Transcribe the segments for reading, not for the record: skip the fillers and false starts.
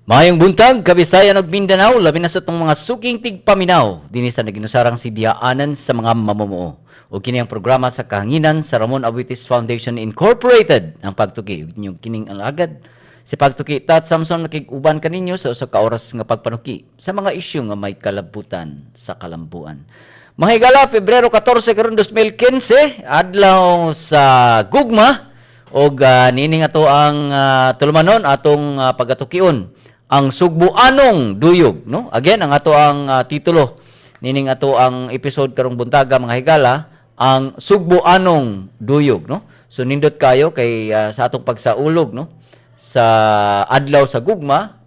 Maayong buntag, Kabisayan ug Mindanao, labi na sa atong mga suking tigpaminaw dinhi sa naginusarang sibiyaanan sa mga mamumuo. Ug kini ang programa sa kahanginan sa Ramon Aboitiz Foundation Incorporated, ang Pagtuki. Ug inyong kining alagad si Pagtuki Tat Samson, nakig-uban kaninyo sa usa ka oras nga pagpanuki sa mga isyu nga may kalabutan sa kalambuan. Mga higala, Pebrero 14 karon 2015, adlaw sa gugma, og niini nga to ang tulumanon, atong pagatukion ang sugbuanong duyog, no? Again, ang ato ang titulo nining ato ang episode karong buntaga, mga higala, ang sugbuanong duyog, no? So nindot kayo kay sa atong pagsaulog, no, sa adlaw sa gugma,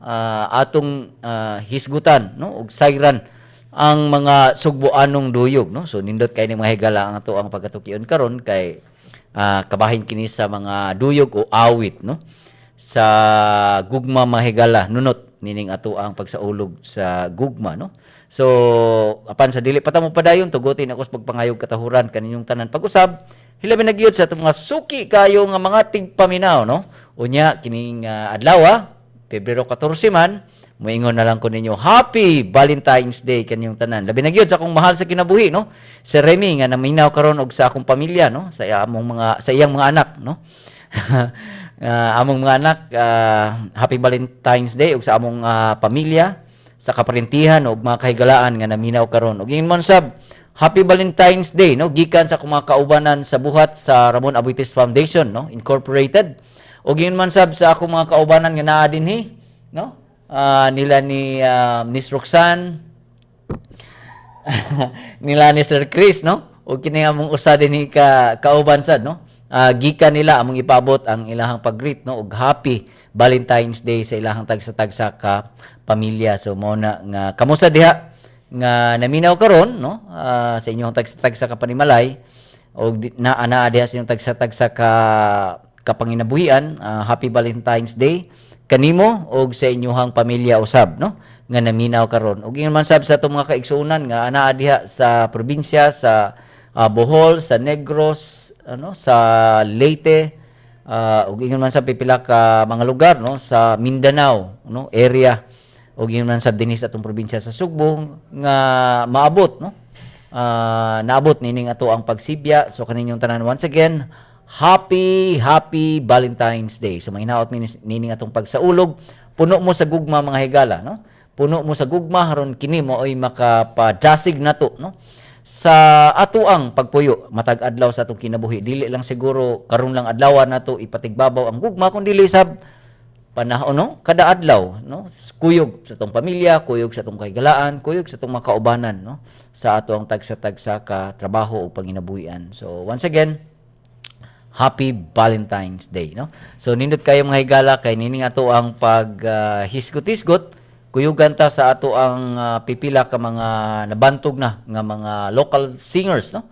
atong hisgutan, no, ug sayran ang mga sugbuanong duyog, no? So nindot kay ni, mga higala, ang ato ang pagatukion karon kay kabahin kini sa mga duyog o awit, no, sa gugma, mga higala, nunot nining ato ang pagsaulog sa gugma, no? So apan sa dili pa ta mo padayon, tugutin ako sa pagpangayog katahuran kaninyong tanan, pag-usab hilabi na gyud sa atong mga suki kayo nga mga tigpaminaw, no? Unya kining adlaw, Pebrero 14 man, muingon na lang ko ninyo, Happy Valentine's Day kaninyong tanan. Labi na gyud sa akong mahal sa kinabuhi, no? Si Remy nga naminaw karon og sa akong pamilya, no? Sa among mga, sa iyang mga anak, no? Among mga anak, Happy Valentine's Day ug sa among pamilya, sa kaparentihan ug mga kahigalaan nga naminaw karon. Ug ingon man sab, Happy Valentine's Day, no, gikan sa akong mga kaubanan sa buhat sa Ramon Aboitiz Foundation, no, Incorporated. Ug ingon man sab sa akong mga kaubanan nga naa dinhi, no? Nila ni Miss Roxanne, nila ni Sir Chris, no? O kini among usa dinhi ka kauban sad, no? Gikan nila among ipaabot ang ilahang pag-greet, no, ug Happy Valentine's Day sa ilahang tagsa-tagsa ka pamilya. So mao na nga kamo sa diha nga naminaw karon, no, sa inyong tagsa-tagsa ka panimalay og naa naa diha sa inyong tagsa-tagsa ka kapanginabuhian, Happy Valentine's Day kanimo og sa inyong pamilya usab, no, nga naminaw karon. Ug ingon man sab sa atong mga kaigsuonan nga anaa diha sa probinsya sa Bohol, sa Negros, ano, sa Leyte, ug ingon man sa pipila ka mga lugar, no, sa Mindanao, no, area, ug ingon man sab dinhi sa atong probinsya sa Sugbo nga maabot, no, naabot nining ato ang pagsibya. So kaninyong tanan, once again, happy happy Valentine's Day. So mahinaot nining atong pagsaulog, puno mo sa gugma, mga higala, no? Puno mo sa gugma aron kini mo ay makapadasig nato, no, sa ato ang pagpuyo matag adlaw sa atong kinabuhi. Dili lang siguro karon lang adlaw nato ipatigbabaw ang gugma, kun dili sab panahon, no, kada adlaw, no, kuyog sa atong pamilya, kuyog sa atong kahigalaan, kuyog sa atong mga kaubanan, no, sa ato ang tagsa-tagsa ka trabaho o panginabuhian. So once again, Happy Valentine's Day, no? So nindot kayo, mga higala, kay nining ato ang pag hisgot-hisgot, kuyugan ta sa ato ang pipila ka mga nabantog na nga mga local singers, no?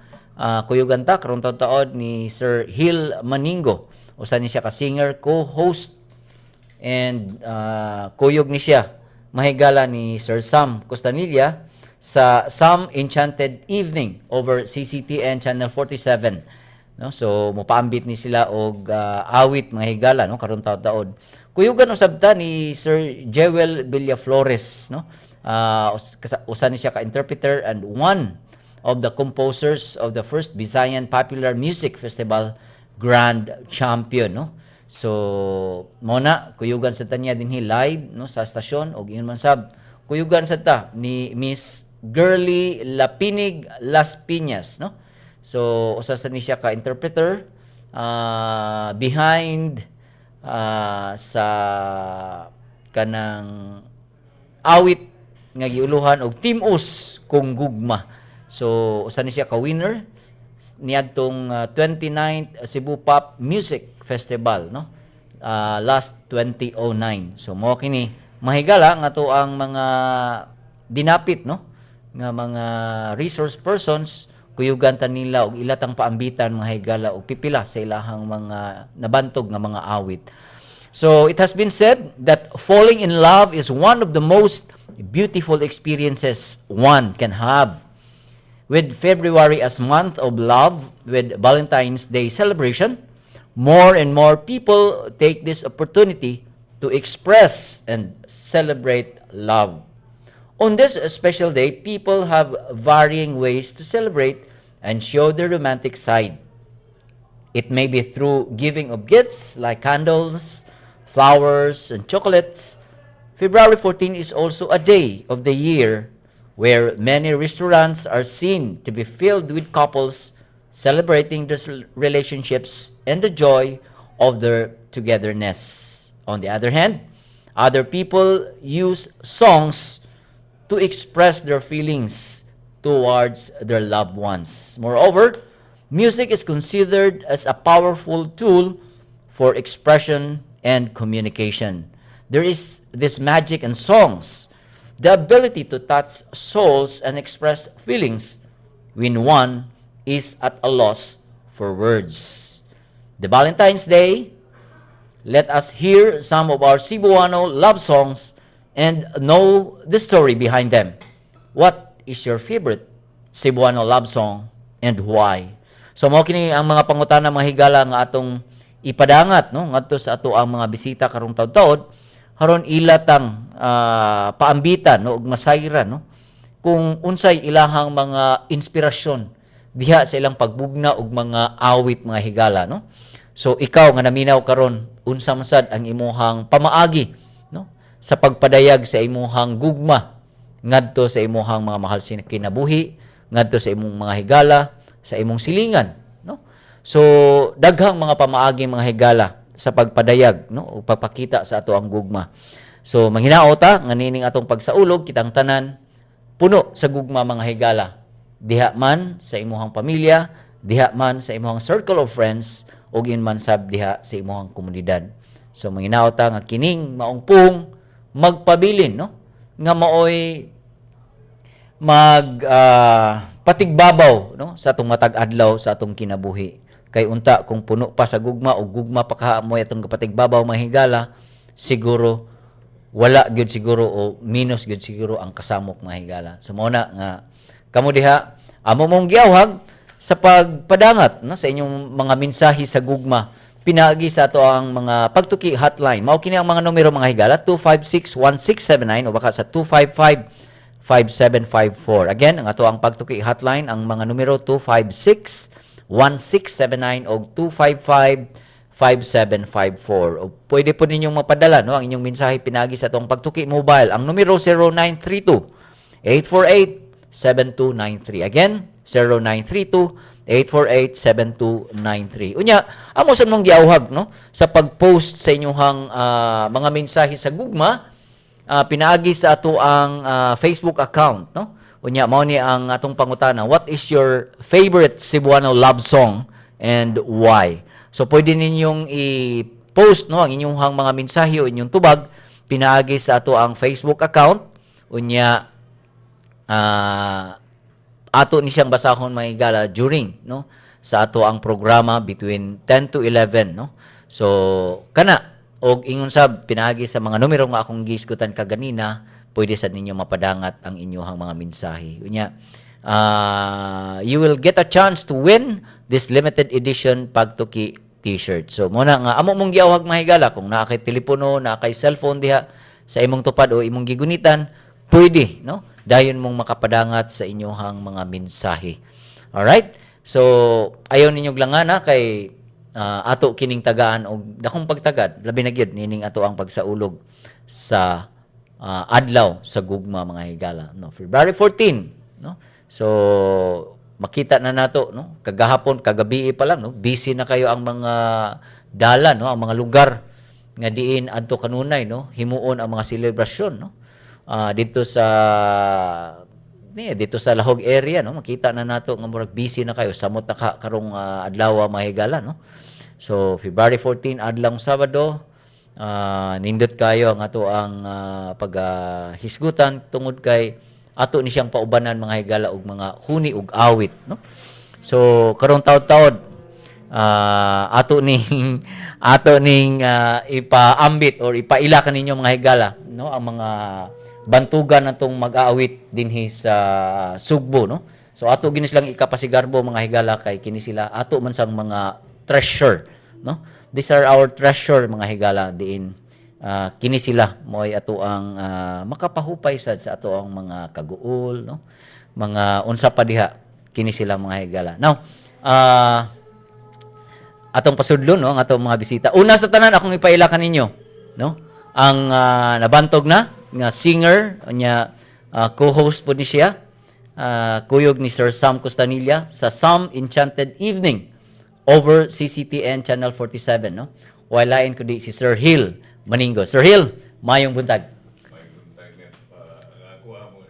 Kuyugan ta karon taod ni Sir Hill Maningo. Usa ni siya ka singer, co-host and kuyog ni siya, mahigala, ni Sir Sam Costanilla sa Sam Enchanted Evening over CCTN Channel 47, no? So mopaambit ni sila og awit, mga higala, no, karon taod-taod. Kuyugan usab ta ni Sir Jewel Villaflores, no? Usa ni siya ka interpreter and one of the composers of the first Visayan Popular Music Festival Grand Champion, no? So mo na kuyugan sa tanya dinhi live, no, sa stasyon. Og ingon man sab, kuyugan sa ta ni Miss Girly Lapinig Las Piñas, no? So usa sa ni siya ka interpreter behind sa kanang awit nga giuluhan og Team Us kung gugma. So usa ni siya ka winner niadtong 29th Cebu Pop Music Festival, no, last 2009. So mao kini, mahigala, nga to ang mga dinapit, no, nga mga resource persons. Kuyugan ta nila og ilatang paambitan, mga higala, og pipila sa ilahang mga nabantog nga mga awit. So it has been said that falling in love is one of the most beautiful experiences one can have. With February as month of love with Valentine's Day celebration, more and more people take this opportunity to to express and celebrate love. On this special day, people have varying ways to celebrate and show their romantic side. It may be through giving of gifts like candles, flowers, and chocolates. February 14 is also a day of the year where many restaurants are seen to be filled with couples celebrating their relationships and the joy of their togetherness. On the other hand, other people use songs to express their feelings towards their loved ones. Moreover, music is considered as a powerful tool for expression and communication. There is this magic in songs, the ability to touch souls and express feelings when one is at a loss for words. The Valentine's Day, let us hear some of our Cebuano love songs and know the story behind them. What is your favorite Cebuano love song and why? So mao kini ang mga pangutana, mga higala, nga atong ipadangat, no, ngadto sa ato ang mga bisita karong taud-taud aron ila tang paambitan, no, ug masayran, no, kung unsay ilahang mga inspirasyon diha sa ilang pagbugna og mga awit, mga higala, no. So ikaw nga naminaw karon, unsa man sad ang imuhang pamaagi, no, sa pagpadayag sa imuhang gugma ngadto sa imuhang mga mahal sa kinabuhi, ngadto sa imong mga higala, sa imong silingan, no? So daghang mga pamaagi, mga higala, sa pagpadayag, no, o pagpakita sa ato ang gugma. So manghinaot ta nga nining atong pagsaulog, kitang tanan puno sa gugma, mga higala, diha man sa imuhang pamilya, diha man sa imuhang circle of friends, ug in man sab diha sa imuhang komunidad. So manghinaot ta nga kining maong pung magpabilin, no, nga maoy mag patigbabaw, no, sa atong matag adlaw sa atong kinabuhi. Kay unta kung puno pa sa gugma o gugma pa kaha mo atong kapatigbabaw, mga higala, siguro wala gyud siguro o minus gyud siguro ang kasamok, mga higala. So mao na nga kamo diha amo mong giawhag sa pagpadangat, no, sa inyong mga mensahe sa gugma pinaagi sa ato ang mga Pagtuki hotline. Mao kini ang mga numero, mga higala: 256-1679 o baka sa 255-5754. Again, ang ato ang Pagtuki hotline, ang mga numero 256-1679 o 255-5754. O pwede po ninyong mapadala, no, ang inyong mensahe pinaagi sa atong Pagtuki mobile. Ang numero 0932 848 7293. Again, 0932 848 7293. Unya, amo sa mong giawhag, no, sa pag-post sa inyong mga mensahe sa gugma pinaagi sa ato ang Facebook account, no. Unya mao ni ang atong pangutana: what is your favorite Cebuano love song and why? So pwede ninyong i-post, no, ang inyong mga mensahe o inyong tubag pinaagi sa ato ang Facebook account. Unya ato ni siyang basahon, mga higala, during, no, sa ato ang programa between 10 to 11, no. So kana og ingon sab pinaagi sa mga numero nga akong gisgutan kaganina, pwede sa ninyo mapadangat ang inyong mga mensahe. Unya you will get a chance to win this limited edition Pagtuki T-shirt. So muna nga amo mong giawhag, mga higala, kung naa kay telepono, naa kay cellphone diha sa imong tupad o imong gigunitan, pwede, no, dayon mong makapadangat sa inyong mga mensahe. Alright? So ayaw ninyo langana kay ato kining tagaan og dakong pagtagad, labi na gyud nining ato ang pagsaulog sa adlaw sa gugma, mga higala, no, February 14, no. So makita na nato, no, kagahapon, kagabi pa lang, no, busy na kayo ang mga dalan, no, ang mga lugar nga diin adto kanunay, no, himuon ang mga selebrasyon, no. Dito sa ni dito sa Lahog area, no, makita na nato nga murag busy na kayo, samot na ka karong adlaw, mga higala, no. So February 14, adlawng Sabado, nindot kayo ang ato ang paghisgutan tungod kay ato ni siyang paubanan, mga higala, og mga huni ug awit, no. So karong taud-taud ato ning ipaambit or ipaila kaninyo, mga higala, no, ang mga bantugan natong mag-aawit dinhi sa Sugbo, no. So ato gini silang ikapasigarbo, mga higala, kay kini sila ato man sang mga treasure, no. These are our treasure, mga higala, diin Kini sila mo'y ato ang makapahupay sad sa ato ang mga kaguol, no, mga unsa pa diha, kini sila, mga higala. Now, atong pasudlon, no, ang atong mga bisita. Una sa tanan, akong ipaila kaninyo, no, ang nabantog na nga singer nya, co-host po ni siya, kuyog ni Sir Sam Costanilla sa Sam Enchanted Evening over CCTN Channel 47, no? Walay lain kundi si Sir Hill Maningo. Sir Hill, mayong buntag. Ako amo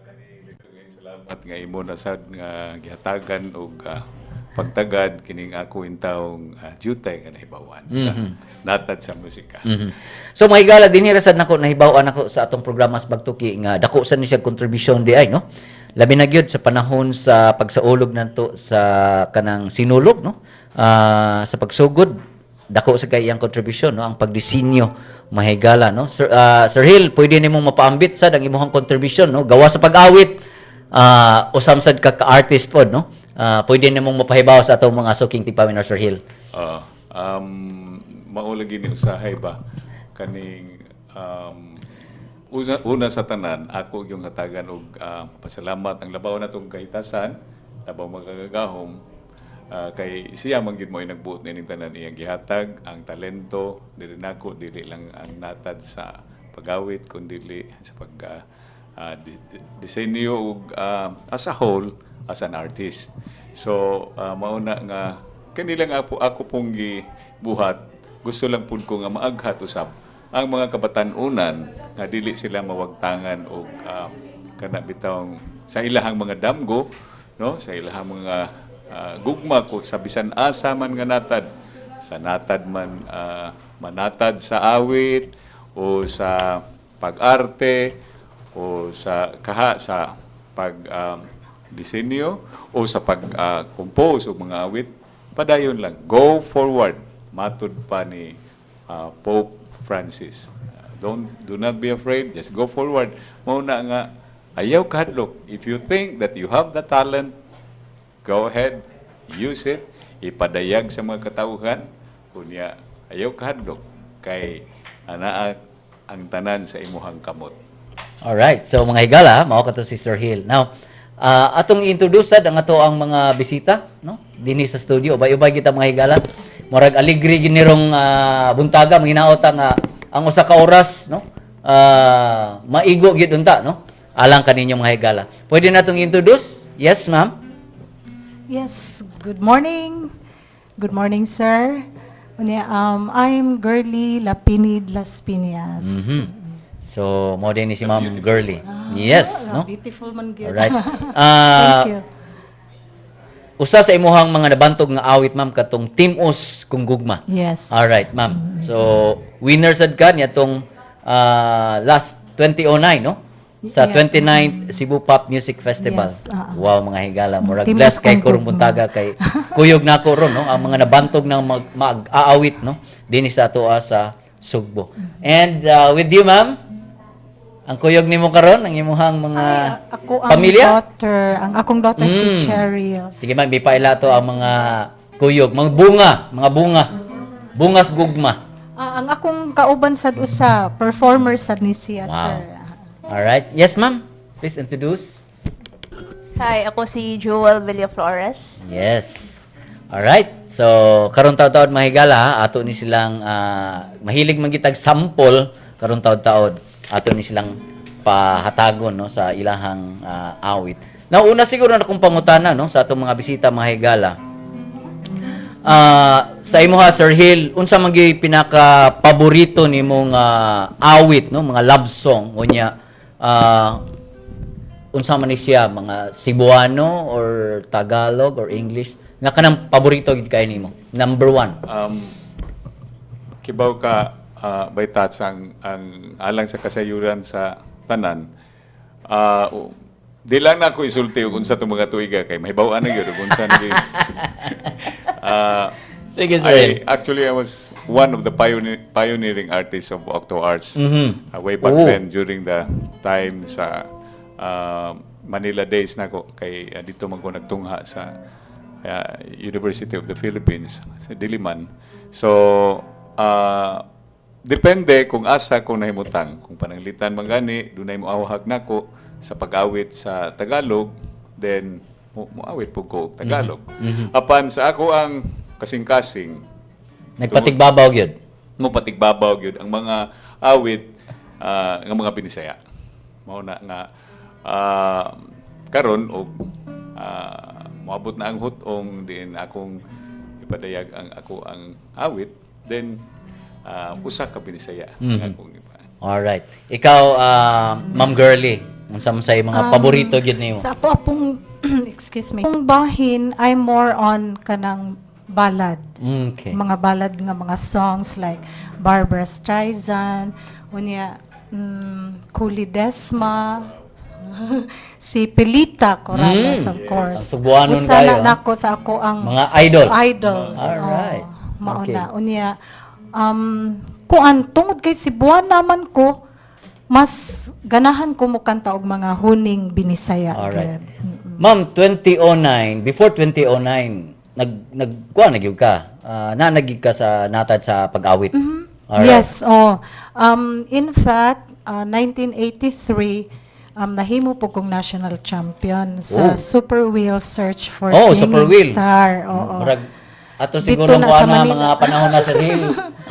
kani, salamat nga imo na sad nga gihatagan og pagtagad kining ako intawong duty nga nahibawan sa natad sa musika. So mga higala, dinhi ra sad nako nahibaw-an nako sa atong programa sa Bagtuki nga dako sa ni siya contribution di ay, no. Labi na gyud sa panahon sa pagsaulog nanto sa kanang Sinulog, no. Sa pagsugod, dako sa kay iyang contribution, no, ang pagdisenyo, mga higala, no. Sir Hill, pwede nimong mapaambit sad ang imong contribution, no, gawa sa pag-awit, usam sad ka ka-artist pod, no. Pwede nimong mapahibaw sa atong mga suking tipamin, Sir Hill. Mao lagi ni usahay ba kaning una sa tanan, ako yung hatagan og pasalamat ang labaw natong kahitasan, labaw magagahom, kay siya man gyud mo ay nagbuot nining tanan. Iyang gihatag ang talento diri nako, dili lang ang natad sa pagawit kundi sa pag disenyo ug as a whole as an artist. So mao na nga kani lang ako pong gibuhat. Gusto lang pud ko nga maaghat usab ang mga kabatan-unan nga dili sila mawagtangan og kana bitawng sa ilahang mga damgo, no, sa ilahang mga gugma ko sa bisan asa man nga natad, sa natad man, manatad sa awit o sa pag-arte o sa kaha sa pag disenyo o sa pag compose og mga awit. Padayon lang, go forward, matud pa ni Pope Francis. Don't do not be afraid, just go forward. Mao na nga ayaw kahadlok. If you think that you have the talent, go ahead, use it, ipadayag sa mga katawhan. Unya ayaw kahadlok kay anaa ang tanan sa imuhang kamot. Alright. So mga higala, mao kato si Sir Hill. Now, atong i-introduce sad ang ato ang mga bisita, no? Dinhi sa studio, ubay-ubay kita, mga higala. Murag aligri ginirong buntaga, manginaot nga ang usa ka oras, no? Maigo gyud unta, no? Alang kaninyo, mga higala. Pwede natong i-introduce? Yes, ma'am. Yes, good morning. Good morning, sir. Unya, I'm Girly Lapinid Las Piñas. So, mo din ni si Ma'am Girly. Yes, Ah, no? Beautiful man gyud. Alright. Thank you. Usa sa imuhang mga nabantog nga awit, ma'am, katong Tim-os Kung Gugma. Yes. All right, ma'am. So, winner sad ka niya tong last 2009, no? Sa Yes. 29th Cebu Pop Music Festival. Yes, ah. Wow, mga higala, murag Timos blessed kay kung kurong gugma. Buntaga kay kuyog nako ron, no, ang mga nabantog ng mag-aawit, no, dinhi sa atoa sa Sugbo. And with you, ma'am, ang kuyog nimo karon ang imuhang mga Ay, ako ang pamilya? Daughter, ang akong daughter si Cheryl. Sige ma'am, ipaila to ang mga kuyog, mga bunga, mga bunga. Bungas gugma. Ah, ang akong kauban sad usa, performer sad ni siya, sir. All right. Yes, ma'am. Please introduce. Hi, ako si Jewel Villaflores. Yes. All right. So, karon taud-taud, mga higala, ha, ato ni silang mahilig magitag sample karon taud-taud. Ato ni silang pahatagon, no, sa ilahang awit. Now, una siguro na akong pangutana, no, sa atong mga bisita, mga higala. Sa imo ha, Sir Hill, unsa man gyud pinaka paborito nimong awit, no, mga love song unya, unsa man ni siya, mga Cebuano or Tagalog or English nga kanang paborito gid kay nimo, number one? Kibaw ka, by touch ang alang sa kasayuran sa tanan. Di lang na ako isulti og unsa tong mga tuiga kay mahibaw-an na gyud og unsa na gyud. Sige, sir. Actually, I was one of the pioneering artists of Octo Arts way back Oh. then during the time sa Manila days nako kay dito man ko nagtungha sa University of the Philippines sa Diliman. So Depende kung asa kung nahimutang. Kung pananglitan man gani, dunay moawhag nako sa pag-awit sa Tagalog, then moawit pud ko og Tagalog. Apan sa ako ang kasing-kasing, Nagpatigbabaw gyud. Mo patigbabaw gyud ang mga awit nga mga Binisaya. Mao na nga karon og moabot na ang hut-ong din akong ipadayag ang ako ang awit, then usa ka Binisaya ang akong ipa. Alright. Ikaw, Ma'am Girlie, unsa man say mga paborito gyud nimo? Sa ako apong, excuse me. Kung bahin, I'm more on kanang ballad. Mga ballad nga mga songs like Barbara Streisand, unya Kuh Ledesma, si Pilita Corrales, of course. Ang Sugbuanon Usa kayo, na ah. nako sa ako ang Mga idol. Idols. Alright. Oh, mao na. Unya kuan tungod kay Cebuana man ko, mas ganahan ko mo kanta og mga huning Binisaya Alright. gyud. Ma'am, 2009, before 2009, nag nagkuan na gyud ka. Na nagyud ka sa natad sa pag-awit. Alright. Yes, oh. In fact, 1983 nahimo po kong national champion sa Super Wheel Search for Oh, Singing Super Wheel. Star. Oo. Murag ato Dito siguro na mo sa na Manila. mga panahon na sa Hill.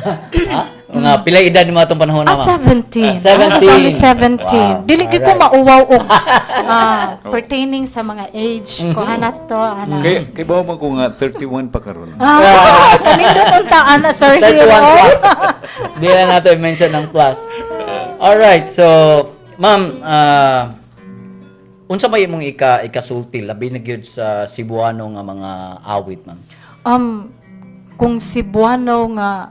Ha? Mga pila edad mo atong panahon na, Ah, ma'am? 17. Ah, I was only 17. 17. Wow. Dili gyud ko Alright. mauwaw og pertaining sa mga age ko anat to ana. Kay kay bawo man ko nga 31 pa karon. Ah, kanindot unta ana, Sir 31 Hero. plus. Di na natin mention ng plus. Alright, so ma'am, unsa may imong ikasulti labi na gyud sa Cebuano nga mga awit, ma'am? Kung Cebuano nga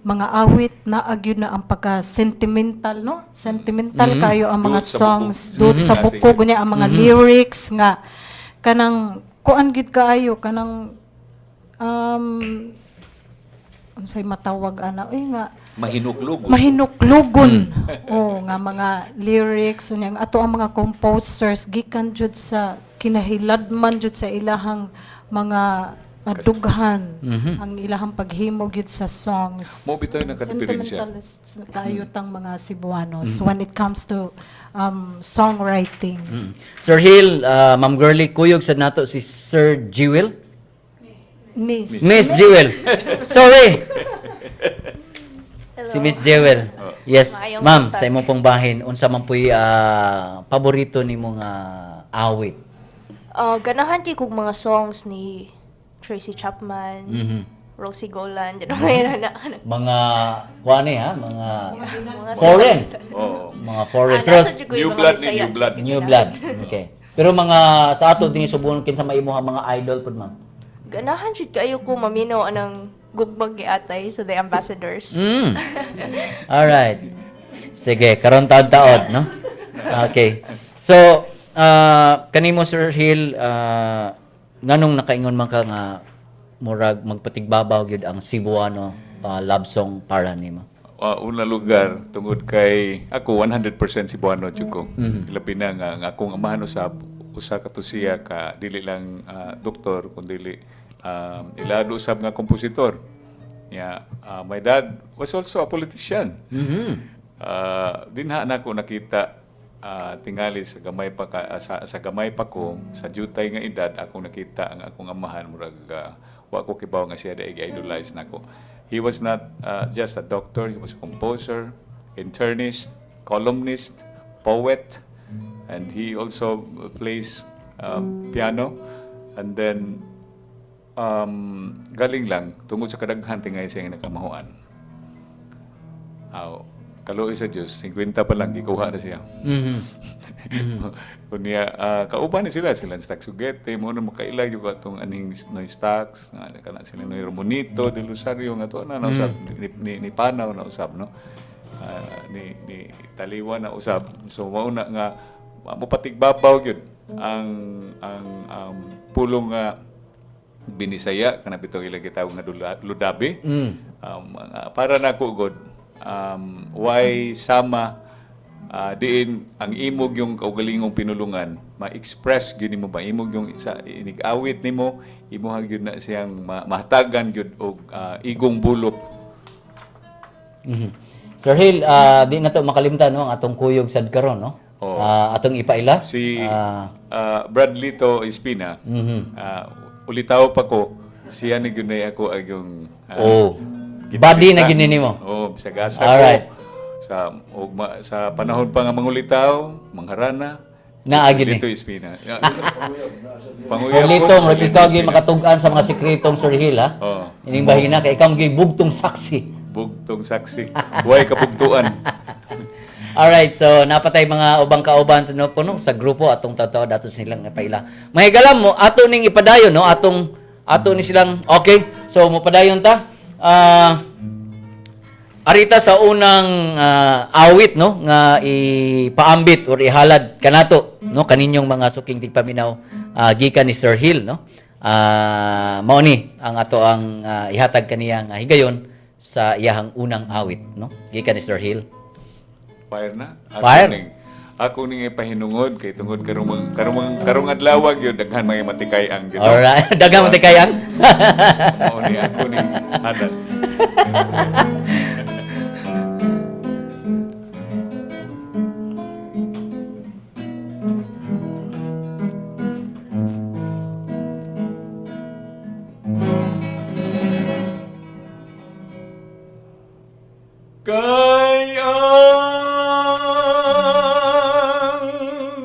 mga awit na gyud na ang pagka sentimental, no, sentimental kayo ang mga Duot sa songs, buko. duot sa buko gunya ang mga lyrics nga kanang kuan gyud kaayo, kanang unsay matawag ana uy nga Mahinuklugon. Mahinuklugon, oh, nga mga lyrics. Unya ang ato ang mga composers gikan jud sa kinahiladman jud sa ilahang mga dughan ang ilahang paghimo gyud sa songs. Mao bitaw nakadiferensya. Sentimentalists na tayo tang mga Cebuanos when it comes to songwriting. Sir Hill, Ma'am Girlie, kuyog sa nato si Sir Jewel. Miss. Miss Jewel. Sorry. Si Miss Jewel. Yes, Maayong ma'am, buntag. sa imong pong bahin, unsa man puy paborito nimo nga awit? Ganahan kay kog mga songs ni Tracy Chapman, Rosie Golan, ano ngayon na Mga kuan ha, mga mga foreign. Oo. Mga foreign. Ah, Pero nasa jud ko yung New mga blood ni Bisaya. new blood. New blood. Okay. Pero mga sa ato dinhi Sugbo, kinsa may imuha mga idol pud, ma'am? Ganahan jud kayo ko maminaw anang Gugmang Giatay sa The Ambassadors. Alright. Sige, karon taod-taod, no? Okay. So, kanimo, Sir Hill, nganong nakaingon man ka nga murag magpatigbabaw gyud ang Cebuano love song para nimo? Una lugar tungod kay ako 100% Cebuano jud ko. Labi na nga ang akong amahan usab usa ka to siya ka dili lang doktor kundi ilado usab nga kompositor. Yeah, my dad was also a politician. Dinha na ko nakita tingali sa gamay pa ka, sa gamay pa ko sa jutay nga edad akong nakita ang akong amahan, murag wa ko kibaw nga siya diay idolize nako. He was not just a doctor, he was a composer, internist, columnist, poet, and he also plays piano. And then galing lang tungod sa kadaghan tingay siya nga nakamahuan. Aw, kaluoy sa Dios, 50 pa lang gikuha na siya. Unya kauban ni sila sila Stax Sugete, mo na makaila yung atong aning Noy Stacks, nga kana sila Noy Romonito del Rosario nga to na nausab ni Panaw na usab, no. Ni Taliwa na usab. So mao na nga mopatigbabaw gyud ang pulong nga Binisaya kana bitaw ilang gitawag nga ludabi. Para nako god why sama diin ang imog yung kaugalingong pinulungan ma-express gyud nimo ba imog yung sa inig-awit nimo imuha gyud na siyang mahatagan gyud og igong bulok. Sir Hill, di na to makalimtan, no, ang atong kuyog sad karon, no? Oo. Atong ipaila. Si Bradley to Espina, ulitaw pa ko, siya ni gyud ako ag yung Oh. Body na gyud nimo. Oo, sa gasa Alright. ko. Sa ugma, sa panahon pa nga mangulitaw, mangharana. Naa gyud ni. Lito Espina. Panguyab Kung ko, lito, murag si ikaw Lito gyud Espina. makatug-an sa mga sekretong Sir Hill, ha? Oo. Ining bahina kay ikaw gyud bugtong saksi. Bugtong saksi. Way kabugtuan. Alright, so napatay mga ubang kauban sa no, puno sa grupo atong tataw dato silang ipaila. Mahigalam mo ato ning ipadayon, no, atong ato ni silang okay. So mopadayon ta. Arita sa unang awit, no, nga ipaambit or ihalad kanato, no, kaninyong mga suking tigpaminaw, gikan ni Sir Hill, no. Mao ni ang ato ang ihatag kaniya nga higayon sa iyahang unang awit, no, gikan ni Sir Hill. Fire na. Ako Fire. Ning, ako ning ipahinungod kay tungod karong karong karong adlaw gyud daghan mga matikay ang gyud. Alright, daghang matikayang. Mao ni ako ning halad. Kay ang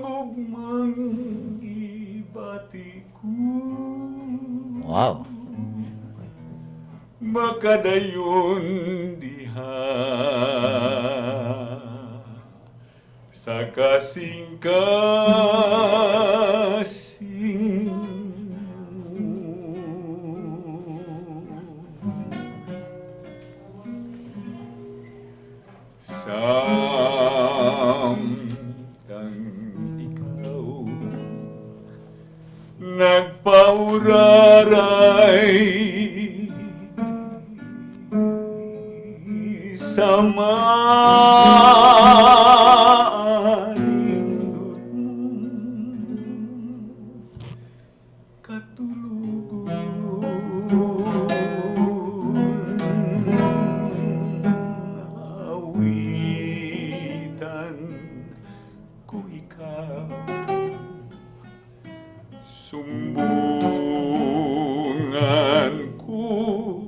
gugmang gibati ko makadayon diha sa kasing-kasing samtang ikaw nagpauraray sa manindot mong katulugon awitan ko ikaw, sumbungan ko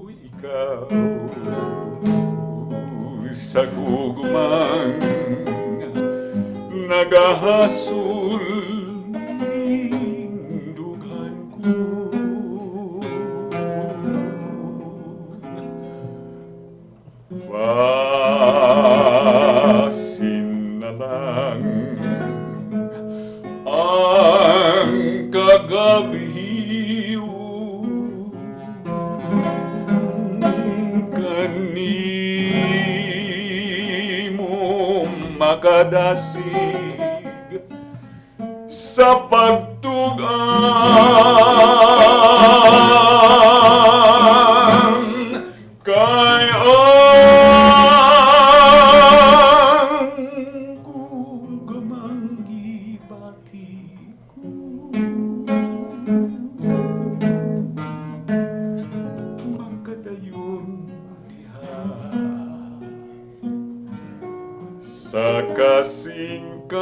ikaw sa gugmang nagahasul nindughan ko. Basin na lang ang kagabihiw kanimo makadasig sa pagtugan kay ang gugmang gibati ko makadayon diha sa kasing-kasing.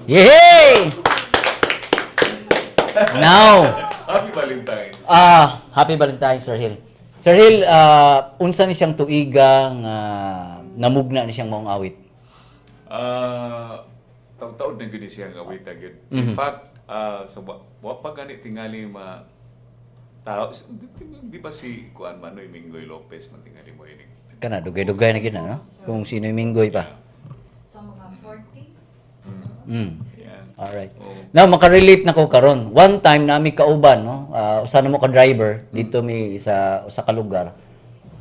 Yay! Now, Happy Valentine's. Happy Valentine's, Sir Hill. Sir Hill, unsa ni siyang tuiga nga namugna ni siyang maong awit? Taud-taud na gyud ni siya nga awit gyud. In fact, so wa pa gani tingali ma tao di ba si kuan Manoy Minggoy Lopez man tingali mo ini. Kana dugay-dugay na gyud na, no? Kung sino yung Minggoy pa. So mga 40s. Yeah. Alright. Oo. Now makarelate na ko karon. One time nami kauban, no? Usa na mo ka driver dito mi sa usa ka lugar.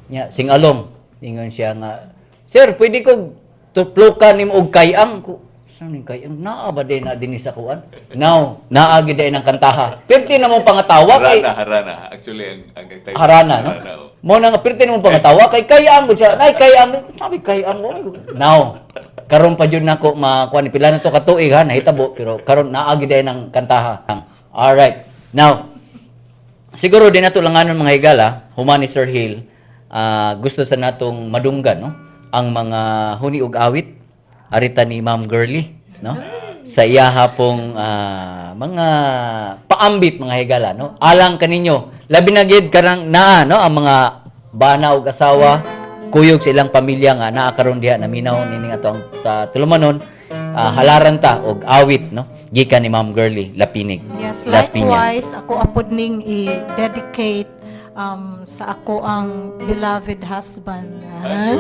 Nya singalong ingon siya nga, "Sir, pwede ko tuplokan nimo og kayang ko." Sa ning kay ang naa ba din na dinhi sa kuan? Now, naa gid ang kantaha. Pirti na mong pangatawa kay Harana, harana. Actually, ang title. Harana, no? Harana, oh. Mo na nga pirti na mong pangatawa kay kayaan mo siya. Nay kayaan, sabi kayaan mo. Now, karon pa jud nako makuan ni pila na to ka tuig ha nahitabo pero karon naa gid ang kantaha. All right. Now, siguro din nato langanon, mga higala, human ni Sir Hill, gusto sa natong madunggan, no? Ang mga huni ug awit arita ni Ma'am Girly, no? Sa iyaha pong mga paambit, mga higala, no? Alang kaninyo, labi na gid karang naa, no, ang mga bana ug asawa, kuyog sa ilang pamilya nga naa karon diha naminaw nining ato ang tulumanon, halaran ta og awit, no? Gikan ni Ma'am Girly Lapinig. Yes, Las Piñas. Likewise, ako apod ning i-dedicate sa ako ang beloved husband. Ah,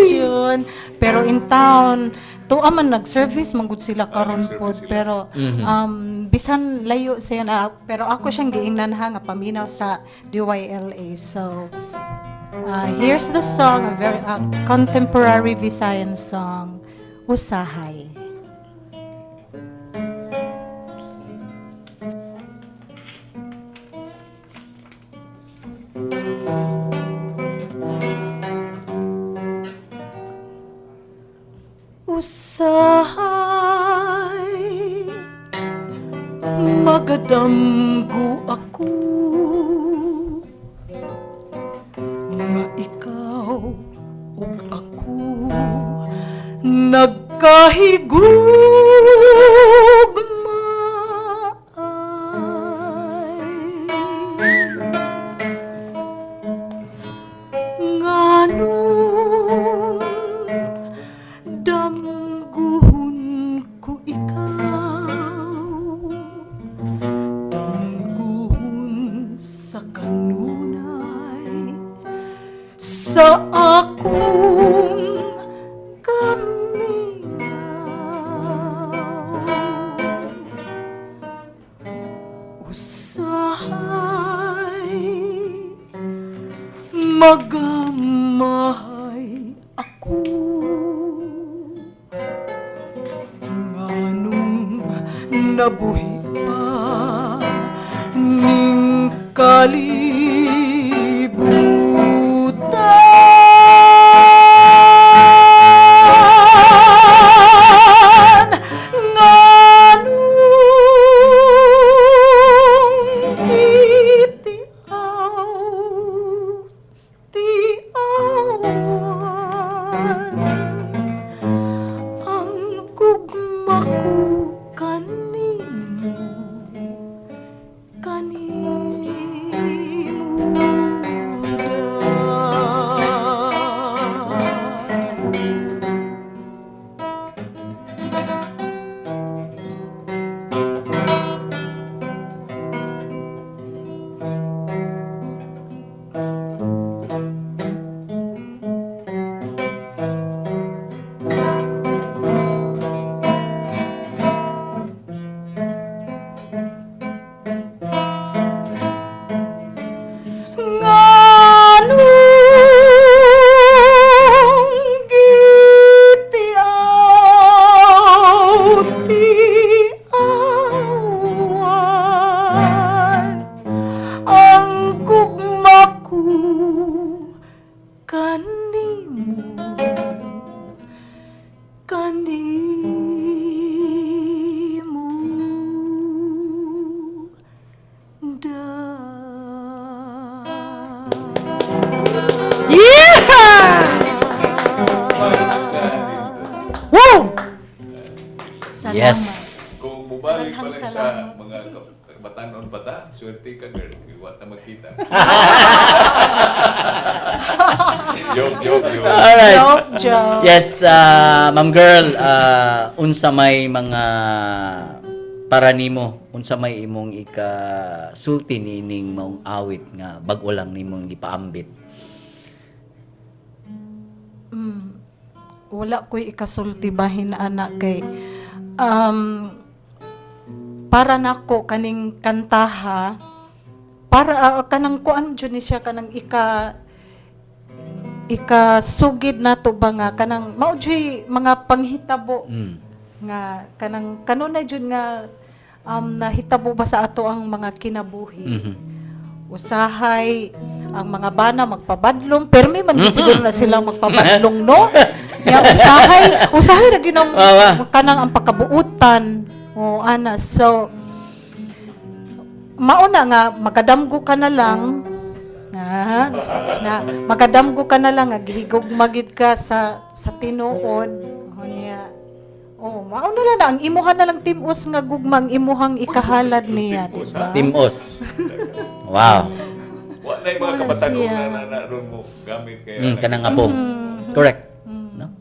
June. Pero in town, tuwa man nag-service man gud sila karon nag-service pod sila. Pero bisan layo siya na, pero ako siyang giingnan ha nga paminaw sa DYLA. So here's the song, a very contemporary Visayan song, "Usahay." Usahay magadamgo ako nga ikaw ug ako nagkahigugma ay nganong damguhon ko ikaw, damguhon sa kanunay sa akong kamingaw. Usahay magamahay ako nganong nabuhi pa ning kalibutan, nganong itiaw tiawan ang gugma ko kanimo, kanimo da. Nganong gitiaw tiawan ang gugma ko kanimo, kanimo da. Yeah! Woo! Salamat. Yes. Kung mubalik pa Daghang lang sa salamat. mga batanon pa ta, swerte ka, girl. Wa ta magkita. Joke, joke, joke. Alright. Joke, joke. Yes, Ma'am Girl, unsa may mga para nimo, unsa may imong ikasulti niining maong awit nga bag-o lang nimong gipaambit? Wala ko'y ikasulti bahin ana kay para nako kaning kantaha para kanang kuan jud ni siya, kanang ika ikasugid nato ba nga kanang mao juy mga panghitabo. Nga kanang kanunay jud nga nahitabo ba sa ato ang mga kinabuhi. Usahay ang mga bana magpabadlong, permi man gid siguro na silang magpabadlong, no? Ya, usahay usahay ra gyud ang kanang ang pagkabuutan o ana. So mauna nga makadamgo ka na lang na makadamgo ka na lang nga gihigugma gid ka sa tinuod unya. Oh, mauna lang na ang imuha na lang tim-os nga gugma ang imuhang ikahalad niya, di ba? Team Os. Wow. Wa na yung mga Wala kabataan siya. na ron mo gamit kaya. Kanang apo. Correct.